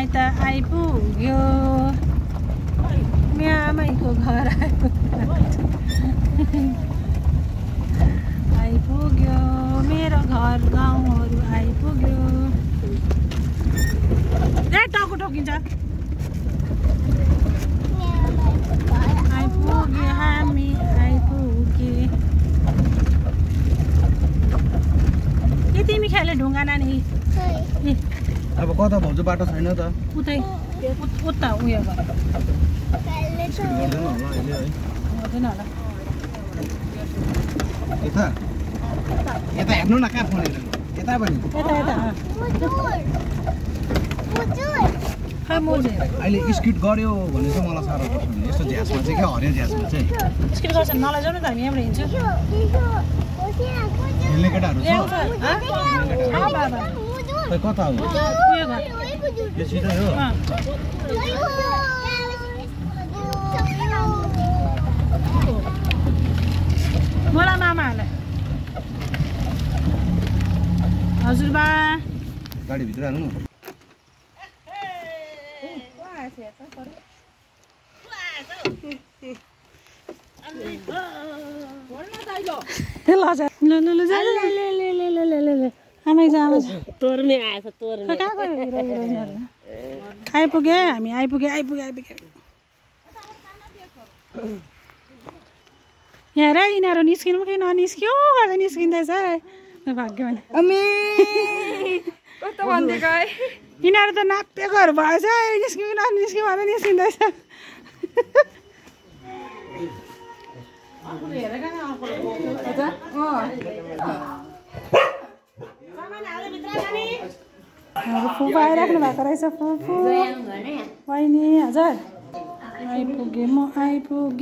माइत आइपुग्यो म्यामैको घर आइपुग्यो मेरो घर गाउँहरू आइपुग्यो ए टाउको ठोकिन्छ आइपुग्यो हामी आइपुगे के तिमी खेले ढुङ्गा नानी अब कता भाउजू बाटो छैन त उतै उता उयो गर्दैन होला अहिले है गर्दैन होला यता यता हेर्नु न कहाँ फोन यता पनि यता खै मोजे अहिले स्किट गर्यो भने चाहिँ मलाई साह्रो पर्छ नि यस्तो झ्यासमा चाहिँ क्या हरियो झ्यासमा चाहिँ स्किट गर्छ नलैजाउँ न त हामी यहाँबाट हिँड्छौँ खेल्ने केटाहरू छ बाबा खै कता हो उयो घर यो सिधै हो मलाई मामाहरूलाई हजुरबा गाडीभित्र हाल्नु आइपुगे हामी आइपुगे यहाँ र यिनीहरू निस्किनु कि ननिस्क्यो गर्दा निस्किँदैछ भाग्यो भने यिनीहरू त नाप्पेकोहरू भएछ निस्क्यो कि ननिस्क्यो भनेर निस्किँदैछ फुपा आइराख्नु भएको रहेछ फुपू बहिनी हजुर आइपुगे म आइपुगे